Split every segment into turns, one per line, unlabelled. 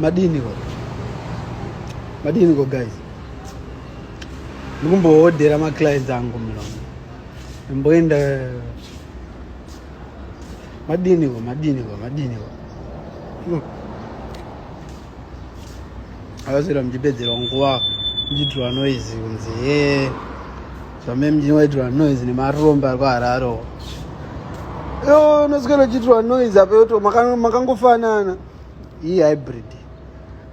Madini ko? Madini ko, guys? Ndikumbohodhera maclients angu munomu. Ndimboenda. Madini ko? Madini ko? Madini ko? Akaswera muchipedzerwa nguva muchiitirwa noise, kunzi he, zvame muchiitirwa noise nemarombe ari kuHarare. Yo, unoswera uchiitirwa noise apa yoto makangofanana. Iyi hybrid,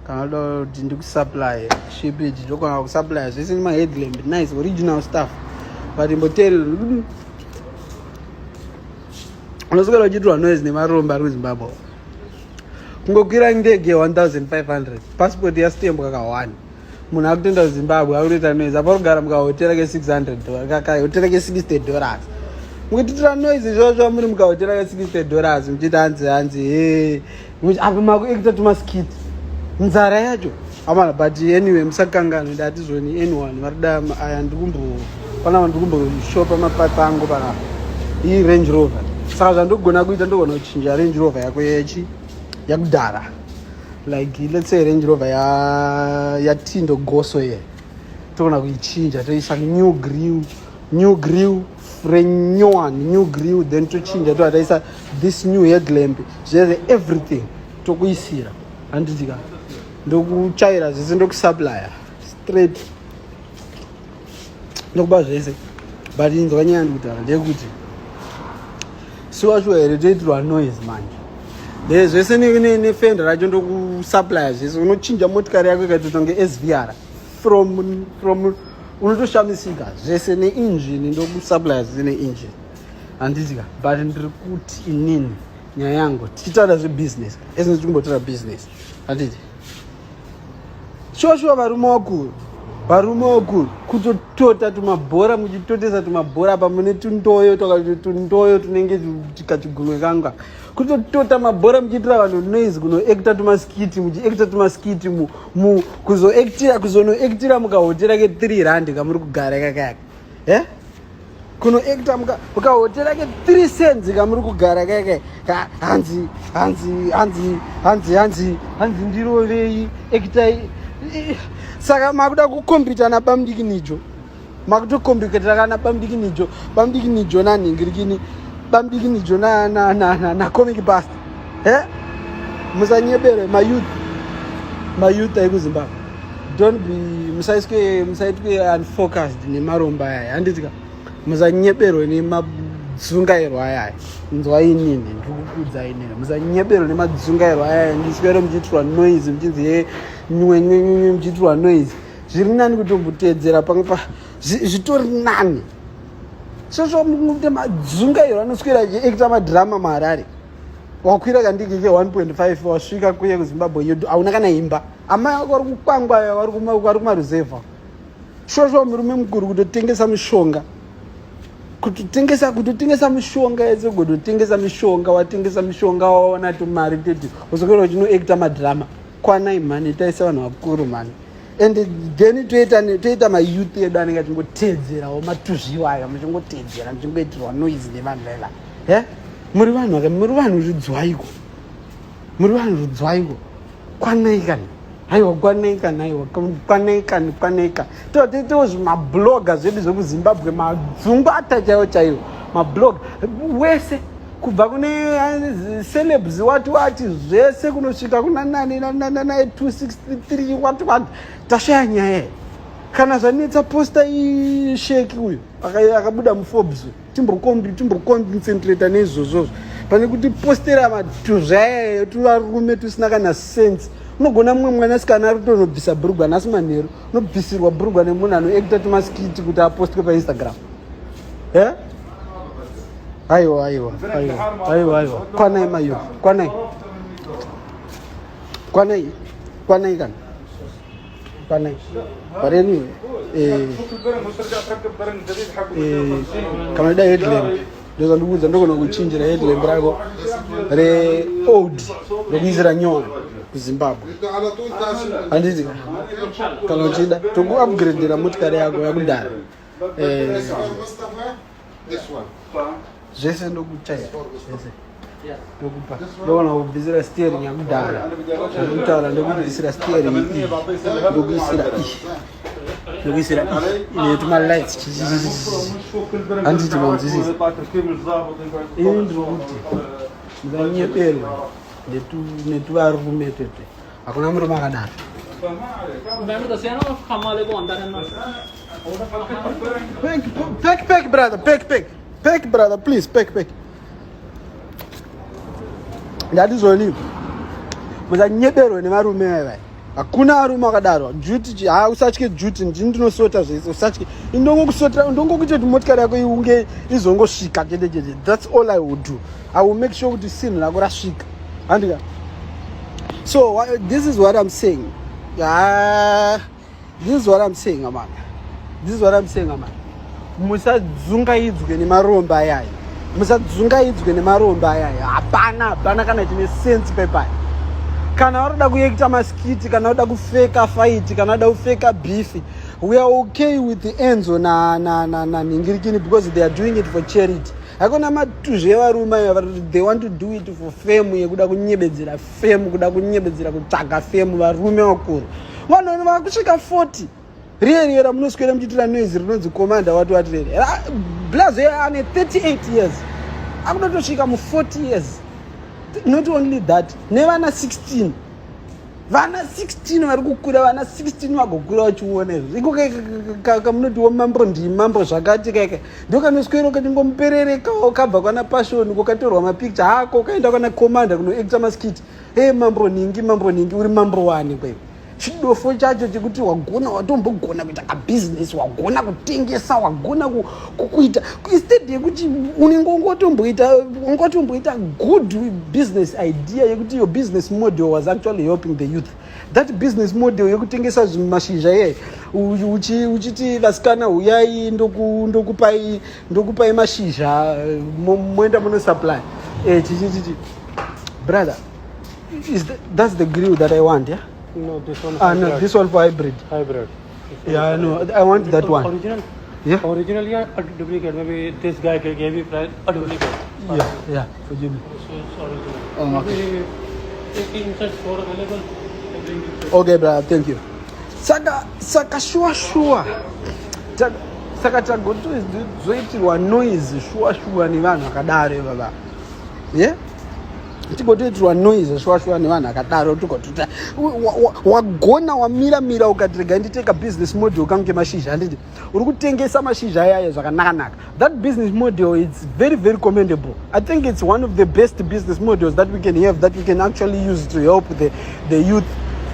kana uda kuti ndikusupply shipage, ndokona kusupply zvese nemaheadlamp, nice original stuff. But imboteerera, unoswera uchiitirwa noise nemarombe ari kuZimbabwe. Kungokwira ndege 1500, passport yastembwa ka1, munhu akutoenda kuZimbabwe akutoita noise. Apa kugara mukahotera ke600, kahotera ke$60, mukutitira noise izvozvo muri mukahotera ke$60, muchiita hanzi hanzi he, apa makuekita tumaskit, nzara yacho amana. But anyway, musakanganwe, ndati zvoni anyone varida aya, ndikumbo panapa, ndikumboshopa maparts angu panapa. Iyi Range Rover, saka zvandogona kuita, ndogona kuchinja Range Rover yako yechi yakudhara, like let's say Range Rover yaTindo Goso ye, togona kuichinja, toisa new grill, new grill, frenyone new grill, then tochinja, toa taisa this new headlamp, zvese everything tokuisira, handitika? Ndokuchaira zvese, ndokusupplya straight, ndokuba zvese. But inzwa, nyaya ndikutaura ndeyekuti siwashuwa here, toitirwa noise manje. De zvese nefender racho, ndokusupplya zvese. Unochinja motikari yako ikaitotonge SVR from unotoshamisika, zvese neinjini, ndokusupplya zvese neinjini, handitika? But ndiri kuti inini nyaya yangu, tichitaura zvebusiness, ese tichimbotaura business, handiti? Shuwa shuwa, varume vakuru, varume vakuru, kutotota tumabhora, muchitotesa tumabhora apa mune tundoyo, tundoyo tunenge kachigumwe kanga, kutotota mabhora muchiitira vanhu noise, kunoekta tumaskiti, muchiekta tumaskiti, kuzoektira, kuzonoektira mukahotera ke3 rand kamuri kugara kakaka, e kunoekta mukahotera ke3 cents kamuri kugara kaka. Hanzi hanzi hanzi hanzi hanzi hanzi ndirovei, ektai. Saka makuda kukombita nabamdikinijo, makutokombiketera kana bamdikinijo, bamdikinijo nanhingirikini, bamdikinijo nacomic bast e. Musanyebere mayouth, mayouth aikuZimbabwe, don't be, musaiswe, musaitwe unfocused nemaromba aya, handitika? Musanyeberwe nemadzungairwo ayaya. Nzwa inini, ndiri inini, musanyeberwe nemadzungairwo ayaya. Ndiswere muchiitirwa noise, muchinzi ye nywe nywe nywe, muchiitirwa noise. Zviri nani kutombotedzera pamwe pa zvitori nani sozvo madzungairwo anoswera achiekita madhirama muHarare. Wakwira kandiki ke 1.5, wasvika kuye kuZimbabwe, hauna kana imba, amai vako vari kukwangwaya, vari kumaruzevha. Shosho, murume mukuru kutotengesa mishonga, kutotengesa, kutotengesa mishonga yese, kutotengesa mishonga. Watengesa mishonga, waona tumari teti, usokera uchinoekta madhirama. Kwanai mhani, taisa vanhu vakuru mhani. And then toita mayouth edu anenge achingotedzerawo matuzviwo ayo, muchingotedzera, muchingoitirwa noise nevanhu vaiva e. Muri vanhu, muri vanhu rudzwaiko? Muri vanhu rudzwaiko? Kwanai kani, aiwa, kwanai kani, aiwa, kwanai kani, kwanai kani. Toitewo zvimabloga zvedu zvekuZimbabwe, madzungwata chaiwo chaiwo, mablog wese kubva kune celebs wati wati zvese kunosvika kuna nani na 263 wati wati. Tashaya nyaya kana zvanetsa. Posta isheki uyu akabuda muForbes, timboconcentrata neizvozvozvo pane kuti postera matuzvaya tuvarume tusina kana sense. Unogona mumwe mwanasikana ari kutonobvisa bhurugwa nhasi manheru, unobvisirwa bhurugwa nemunhu anoekta tumaskiti kuti apostwe paInstagram e. Aiwa, aiwa, aiwa, aiwa, aiwa, kwanai mayouth, kwanai, kwanai, kwanai kana kwanai. But anyway, kana da headlamp, ndozvandikuudza, ndogona kuchinjira headlamp rako reold, rokuisira nyowani kuZimbabwe, handiti? Kana uchida, tokuupgradera motikari yako yakudhara. Zvese ndokuchaira zvese. Ndokupa. Ndogona kubvisira steering yakudhara. Ndokutaura ndokubvisira steering iyi. Ndokuisira iyi. Ndokuisira iyi. Ine tuma lights. Handiti manzwisisa. Ini ndinokuti musanyeperwa netuvarume twetwe. Hakuna murume akadaro. Pack, pack, pack, brother, pack, pack. Pack, brother, please, pack, pack. Ndati zvoni musanyeberwe nevarume vaya. Hakuna varume vakadaro. Duty ha usatye duty, ndini ndinosota zvese usatye. Indongokusotera, ndongokuita kuti motikari yako iunge izongosvika chete chete. That's all I will do. I will make sure kuti sinhu rako rasvika. Handika. So this is what I'm saying. Ah, this is what I'm saying, man. This is what I'm saying, man. Musadzungaidzwe nemarombe ayaya. Musadzungaidzwe nemarombe ayaya. Hapana, hapana kana chine sense pepaya. Kana varikuda kuekita maskiti, kana vakuda kufeka fight, kana vakuda kufeka beef, we are okay with the Enzo na na na na Ningirikini because they are doing it for charity. Hakuna matuzvi evarume aya, they want to do it for fame, yekuda kunyebedzera fame, kuda kunyebedzera kutsvaga fame. Varume vakuru, vanhu vakusvika 40, riye riye ramunoswera muchiitira noise rinonzi commander wati wati rere blazo ane 38 years, akudotosvika mu 40 years. Not only that, nevana 16, vana 16 vari kukura, vana 16 vagokura vachiona izvo. Iko kamunotiwo mambo ndimambo zvakati kaika ndo kanoswera kachingomupererekawo kabva kwana Passion, kokatorwa mapicture hako, kaenda kwana commander kunoacta maskit. E mambo ningi, mambo ningi, uri mambo wani kwewe? Chidofo chacho chekuti wagona, watombogona kuita kabhizinesi, wagona kutengesa, wagona kuita, instead yekuti unenge ungotomboita good business idea yekuti your business model was actually helping the youth. That business model yekutengesa mashizha iye, uchiti vasikana huyai, ndokupai mashizha, moenda munosupply chichichichi. Brother, that's the grill that I want, yeah?
No, this one.
Ah, no, this one for hybrid.
Hybrid.
Yeah, no, I want that one.
Original?
Yeah.
Original, yeah, a duplicate. Maybe this guy gave you price a duplicate.
Yeah, forgive me.
So it's original.
Oh, okay.
Maybe if inside four available, I bring you.
Okay, brother, thank you. Saka sure sure. Saka tagotozoitirwa noise sure sure nevanhu vakadaro baba. Yeah? Tigotoitirwa noise sure sure nevanhu vakadaro. Tigotota wagona wamira mira ukati regai nditeka business model kangu kemashizha, handiti uri kutengesa mashizha ayaya zvakanaka-naka. That business model is very very commendable. I think it's one of the best business models that we can have, that we can actually use to help the youth,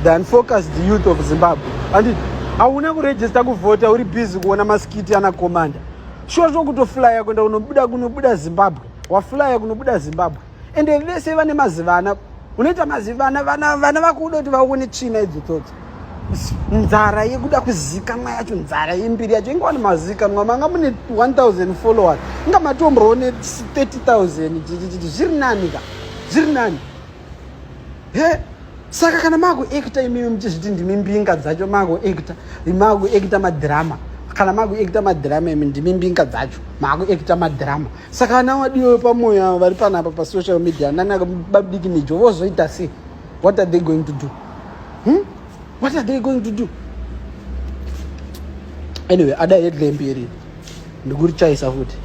the unfocused youth of Zimbabwe. Handiti hauna kurejista kuvhota, uri busy kuona maskiti ana commander. Shuwa shuwa kutoflya kuenda kunobuda Zimbabwe, waflya kunobuda Zimbabwe, ende vese vane mazivana, unoita mazivana, vana vakuda kuti vaone tsvina idzotsodzo, nzara yekuda kuzikanwa yacho, nzara yembiri yacho. Ingawane mazikanwa manga mune 1000 followers, inga matombowo ne 30,000, zviri nani ka, zviri nani he. Saka kana makuacta imimi muchizviti ndimi mbinga dzacho, makuacta madhirama, kana makuacta madhirama imi ndimi mbinga dzacho, makuacta madhirama. Saka ana wadiwe pamwoyo vari panapa pasocial media nana babudiki nijo vozoita sei? What are they going to do, What are they going to do? Anyway, ada headlamp iri ndikurichaisa futi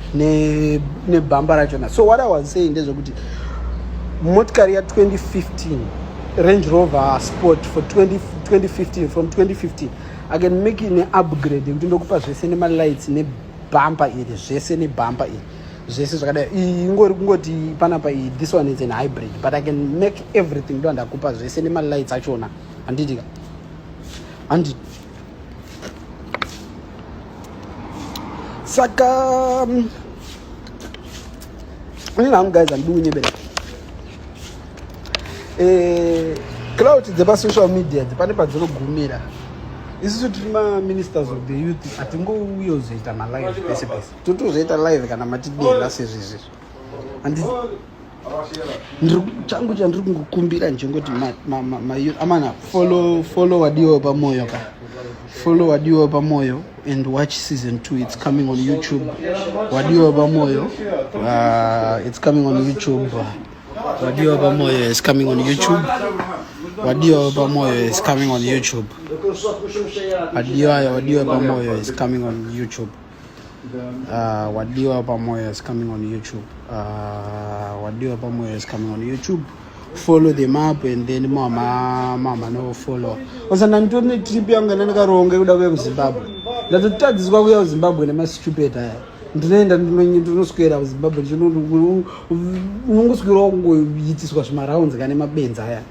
nebhamba rachona. So what I was saying ndezvekuti motikari ya2015 Range Rover Sport for 20, 2015, from 2015 I can make neupgrade yekuti ndokupa zvese nemalights nebhamba iri zvese, nebhamba iri zvese zvakadai. Iyi ingori kungoti panapa iyi, this one is an hybrid, but I can make everything. Ndo ndakupa zvese nemalights achona, handiti ka? Handiti saka inini hangu guys, handidi kunyebera. Clout dzepasocial media dzipane padzinogumira. Isusu tiri maministers of the youth, hatingouye kuzoita malive pese pese. Totozoita live kana matidela sezvizvizvi. Changu chandiri kungokumbira ndichingoti amana, follow, follow Wadiwa Pamoyo ka, follow Wadiwa Pamoyo and watch season 2. It's coming on YouTube. Wadiwa Pamoyo, it's coming on YouTube. Wadiwa Pamoyo is coming on YouTube. Wadiwa Pamoyo is coming on YouTube. Wadiwa Pamoyo is coming on YouTube. Wadiwa Pamoyo is coming on YouTube. Wadiwa Pamoyo is coming on YouTube. Follow them up and then mama no follow. Osa nanditori netrip yangu ndandakaronga kuda kuuya kuZimbabwe. Ndatotadziswa kuuya kuZimbabwe nemastupid aya. Ndinoenda, ndinoswera kuZimbabwe, unongoswerawo kungoitiswa zvimarounds kane mabenzi aya.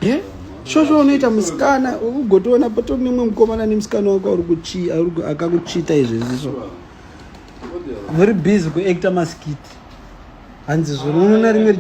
Ye shosho unoita musikana, ugotoona patori nemumwe mukomana nemusikana wako akakuchita izvezvi. Very busy kuacta maskit, hanzi zvino unoona rimwe.